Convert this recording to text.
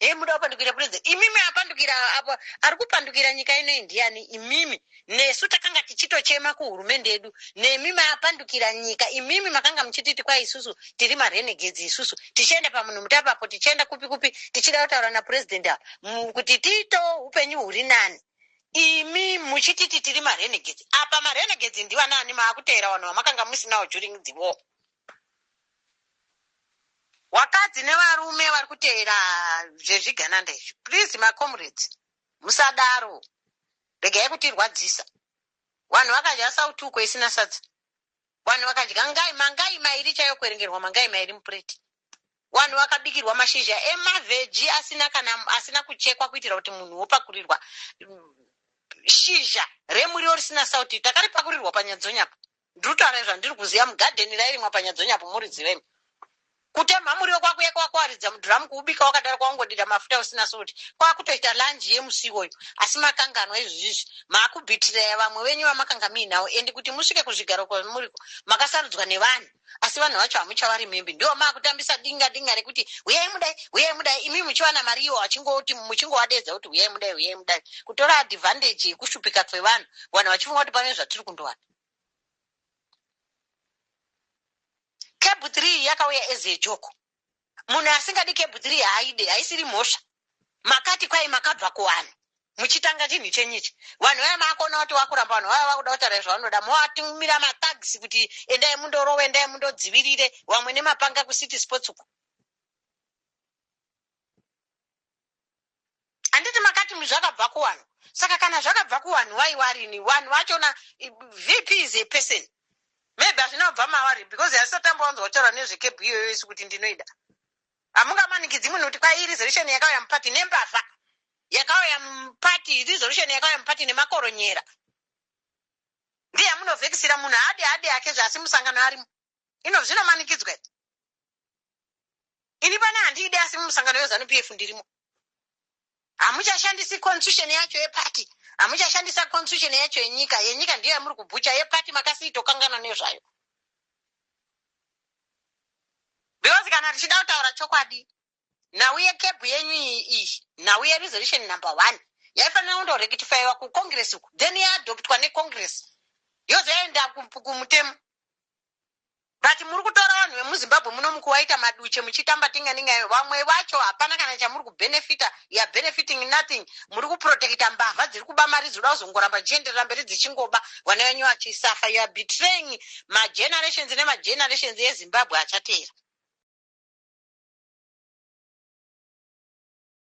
Hei, muda kupandukira president. Imimi apandukira apa, ari kupandukira nyika ino ndiani? Imimi nesu takanga tichitochema kuhurumende yedu, nemi maapandukira nyika. Imimi makanga muchititi kwa isusu tiri marenegades, isusu tichienda pamunhu mutapapo, tichienda kupi kupi, tichida kutaura napurezidendi apa kuti tiitewo upenyu huri nani. Imi muchititi tiri marenegades. Apa marenegades ndivanani? Maakuteera vanhu vamakanga musinawo during the war. Wakadzi nevarume vari kuteera zvezvigananda izvi, please, macomrades, musadaro. Regai kutirwadzisa. Vanhu vakadya sautuko isina sadza, vanhu vakadya ngai mangai mairi chaiyo, kuerengerwa mangai mairi mupureti, vanhu vakabikirwa mashizha emavheji asina kana asina kuchekwa, kuitira kuti munhu wopakurirwa shizha remuriwo risina sauti. Takaripakurirwa panyadzonyapo. Ndiri kutaura zvandiri kuziva. Mugadheni rairimwa panyadzonyapo, murizivemi. Kutemha muriwo kwakuya, kwakuwaridza mudhuramu, kuubika wakadaro, kwaungodira mafuta usina salt, kwakutoita lunch yemusi iwoyo. Asi makanganwa izvizvizvi, maakubhitiraya vamwe venyu vamakanga muinawo. Endi kuti musvike kuzvigaro kwamuriko, makasarudzwa nevanhu, asi vanhu vacho hamuchavaremembi. Ndiwo maakutambisa dinga dinga rekuti huyai mudai, huyai mudai. Imi muchiwana mari, iwo achingoti muchingovadedza kuti huyai mudai, huyai mudai, kutora advantage yekushupika kwevanhu, vanhu vachifunga kuti pane zvatiri kundowana. CAB 3 yakauya as a joke. Munhu asingadi CAB 3 haaide, haisiri mhosva. Makati kwai makabva kuvanhu muchitanga chinhu chenyichi, vanhu vaya maakona kuti wakuramba, vanhu vaya vakuda kutaura zvavanoda, movatumira mathugs kuti endai mundorova, endai mundodzivirire vamwe nemapanga kuCity Sports uko. Handiti makati zvakabva kuvanhu? Saka kana zvakabva kuvanhu, waiwarini vanhu vachona? VP is a person. Maybe hazvina kubva mavari, because asisatamba wanzwa kutaura nezveCAB iyoyo isi kuti ndinoida. Hamungamanikidzi munhu kuti kwai resolution yakauya mupati nembavha, yakauya mupati resolution, yakauya mupati nemakoronyera. Ndiye amunovhekisira munhu haadi haadi hake zvasi musangano arimo ino. Zvinomanikidzwa. Ini pane handiidi, asi mumusangano weZANU PF ndirimo. Hamuchashandisi constitution yacho yepati, hamuchashandisa constitution yacho yenyika. Yenyika ndiyo yamuri kubhucha, yepati makasiitokangana nezvayo. Because kana tichida kutaura chokwadi, nhau yeCAB yenyu iyi, nhau yeresolution number 1 yaifanira kundorectifyiwa kucongress uku, then yaadoptwa necongress, yozoenda kumutemo. But muri kutora vanhu vemuZimbabwe muno mukuwaita maduche, muchitamba tinganinga. Vamwe vacho hapana kana chamuri kubhenefita. You are benefiting nothing. Muri kuprotecta mbavha dziri kuba mari, dzinoda kuzongoramba dzichienderera mberi dzichingoba, vana venyu vachisafa. You are betraying magenerations nemagenerations eZimbabwe achateera.